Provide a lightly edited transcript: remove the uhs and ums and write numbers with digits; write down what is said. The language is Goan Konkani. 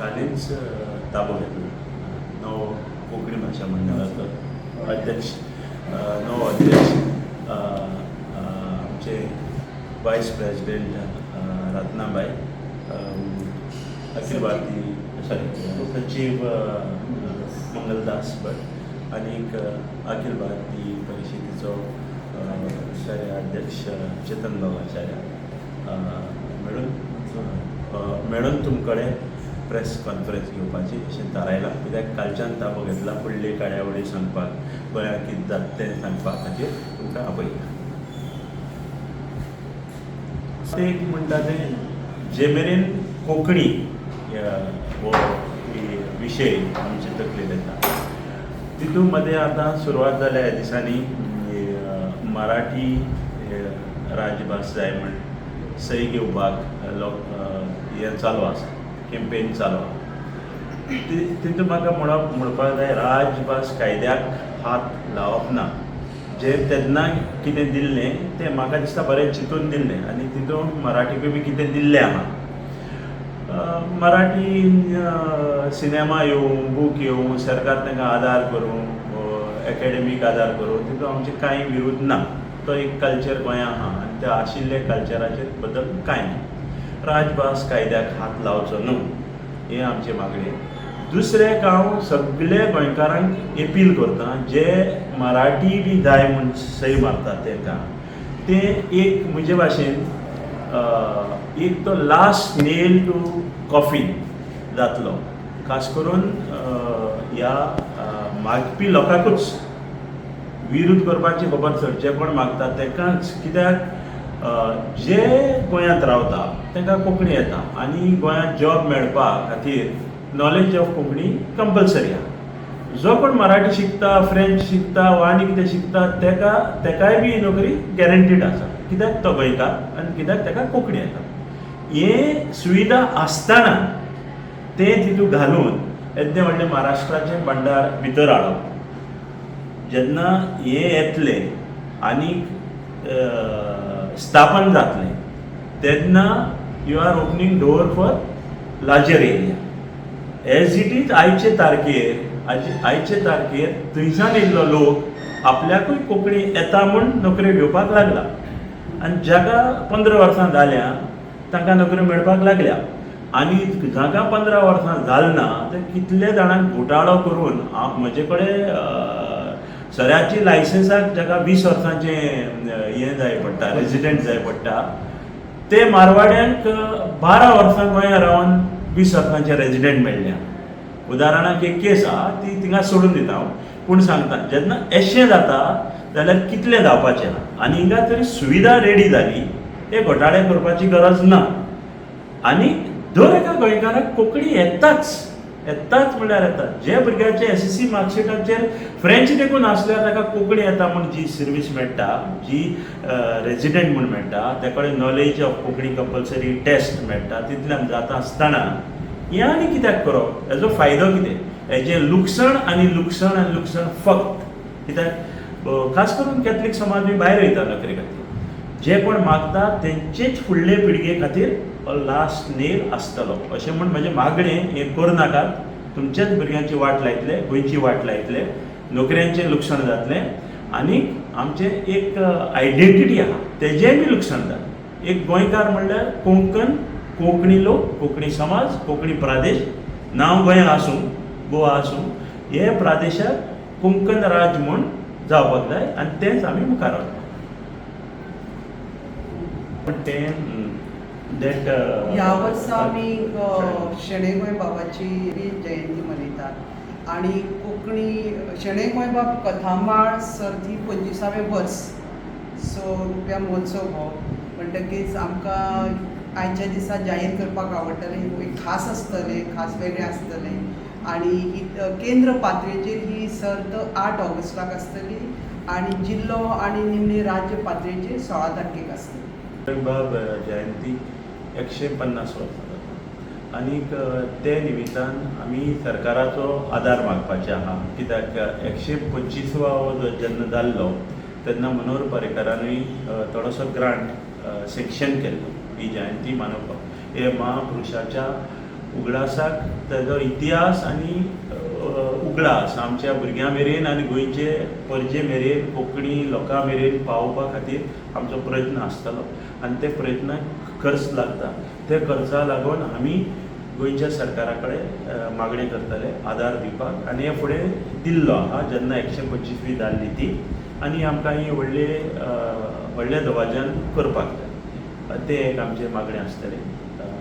कालीच ताबो घेतला नवो कोंकणी भाशा मंडळाचो अध्यक्ष, नवो अध्यक्ष, आमचे voice president Ratnabai, Akhil Bharatiya sorry सचीव मंगलदास भट आनीक अखिल भारतीय परिशदेचो अध्यक्ष चेतन बाब आचार्य मेळून मेळून तुमकडे प्रेस कॉन्फरन्स घेवपाची अशें थारायलां, कित्याक कालच्यान ताबो घेतला. फुडली कार्यावळी सांगपाक, गोंयांत कितें जाता तें सांगपा खातीर तुमकां आपयला. ते एक म्हणटा तें जे मेरेन कोंकणी हो विशय आमचे तकलेर येता, तितूंत मदें आतां सुरवात जाल्या ह्या दिसांनी मराठी राजभास जाय म्हण सही घेवपाक लोक हें चालू आसा, कॅम्पेन चालू आसा. तितूंत म्हाका म्हणपाक जाय, राजभास कायद्याक हात लावप ना. जे तेन्ना कितें दिल्लें तें म्हाका दिसता बरें चिंतून दिल्लें आनी तितून मराठीकूय बी कितें दिल्लें आहा. मराठी सिनेमा येवं, बूक येवं, सरकार तांकां आदार करूं, एकेडमीक आदार करूं, तितून आमचें कांय विरोध ना. तो एक कल्चर गोंया आहा आनी त्या आशिल्ल्या कल्चराचेर बदल कांय ना. राजभास कायद्याक हात लावचो न्हू हें आमचें मागणें. दुसरें, हांव सगळे गोंयकारांक एपील करता, जे मराठी बी जाय म्हूण सही मारतात तांकां तें एक म्हजे भाशेन एक तो लास्ट नेल टू कॉफीन जातलो. खास करून ह्या मागपी लोकांकूच विरोध करपाची खबर सोड, जे कोण मागतात तांकांच, कित्याक जे गोंयांत रावता तांकां कोंकणी येता आनी गोंयांत जॉब मेळपा खातीर नॉलेज ऑफ कोंकणी कंपल्सरी आहा. जो कोण मराठी शिकता, फ्रेंच शिकता वा आनी कितें शिकता, तेका तेकाय बी नोकरी गॅरंटीड आसा, कित्याक तो गोंयकार आनी कित्याक ताका कोंकणी येता. हे सुविधा आसतना ते तितूंत घालून येद्दें व्हडलें महाराष्ट्राचें भांडार भितर हाडप, जेन्ना हें येतलें आनी स्थापन जातलें तेन्ना you are opening door for larger area. As it is आयचे तारखेर थंयच्यान येयल्लो लोक आपल्याकूय कोंकणी येता म्हूण नोकरी घेवपाक लागला आनी जाका 15 वर्सां जाल्या तांकां नोकरी मेळपाक लागल्या आनी जाका 15 वर्सां जाल ना ते कितले जाणांक घोटाळो करून म्हजे कडेन सऱ्याची लायसन्साक जाका 20 वर्सांचें हें जाय पडटा, रेजिडंट जाय पडटा, ते मारवाड्यांक 12 वर्सां गोंयांत रावन 20 वर्सांचे रेजिडंट मेळ्ळ्या. उदाहरणाक एक केस आहा, ती थिंगा सोडून दिता हांव, पूण सांगता, जेन्ना अशें जाता जाल्यार कितलें जावपाचें आहा. आनी हिंगा तरी सुविधा रेडी जाली, ते घोटाळे करपाची गरज ना. आनी दर एका गोंयकाराक कोंकणी येताच, येताच म्हणल्यार येता. जे भुरग्याचे एसएससी मार्कशीटाचेर फ्रेंच देखून आसल्यार ताका कोंकणी येता म्हूण जी सर्वीस मेळटा, जी रेजिडंट म्हूण मेळटा, त्या कडेन knowledge of Konkani compulsory test मेळटा, तितल्यान जाता आसतना हें आनी कित्याक करप? हेजो फायदो कितें? हेजें लुकसाण आनी लुकसाण आनी लुकसाण फक्त, कित्याक खास करून कॅथलीक समाज बी भायर वयता नोकरे खातीर. जे कोण मागता तेंचेच फुडले पिळगे खातीर हो लास्ट नेल आसतलो अशें म्हूण म्हजें मागणें. हें करूं नाकात. तुमच्याच भुरग्यांची वाट लायतले, गोंयची वाट लायतले, नोकऱ्यांचें लुकसाण जातलें आनी आमचें एक आयडेंटिटी आहा तेजेंय बी लुकसाण जातलें. एक गोंयकार म्हणल्यार कोंकण, कोंकणी लोक, कोंकणी समाज, कोंकणी प्रदेश, नांव गोंया आसूं, गोवा आसूं, हे प्रदेशाक कोंकण राज म्हूण जावपाक जाय आनी तेंच आमी मुखार व्हरता. पण तें that ह्या वर्सा आमी शणै गोंयबाबाची बी जयंती मनयतात आनी कोंकणी शणै गोंयबाब कथामाळ सर्ती 25वें वर्स, सो रुप्या महोत्सव हो म्हणटकीच आमकां आयच्या दिसा जाहीर करपाक आवडटलें, एक खास आसतलें, खास वेगळें आसतलें. आनी ही केंद्र पातळेचेर ही सर्त 8 ऑगस्टाक आसतली आनी जिल्लो आनी निमणी राज्य पातळेचेर 16 तारखेक आसतली. बाब जयंती 150 वर्सां जाता आनीक ते निमित्तान आमी सरकाराचो आदार मागपाचे आहा, कित्याक 125वो जेन्ना जाल्लो तेन्ना मनोहर पर्रीकारानूय थोडोसो ग्रांट सँक्शन केल्लो ही जयंती मनोवपाक. हे महापुरुषाच्या उगडासाक तेजो इतिहास आनी उगडास आमच्या भुरग्यां मेरेन आनी गोंयचे परजे मेरेन, कोंकणी लोकां मेरेन पावोवपा खातीर आमचो प्रयत्न आसतलो आनी ते प्रयत्नाक खर्च लागता. ते खर्चा लागून आमी गोंयच्या सरकारा कडेन मागणी करतले आदार दिवपाक आनी हे फुडें दिल्लो आहा जेन्ना 125वी जाल्ली ती, आनी आमकां ही व्हडले व्हडल्या दबाज्यान करपाक जाय, तें एक आमचें मागणें आसतलें.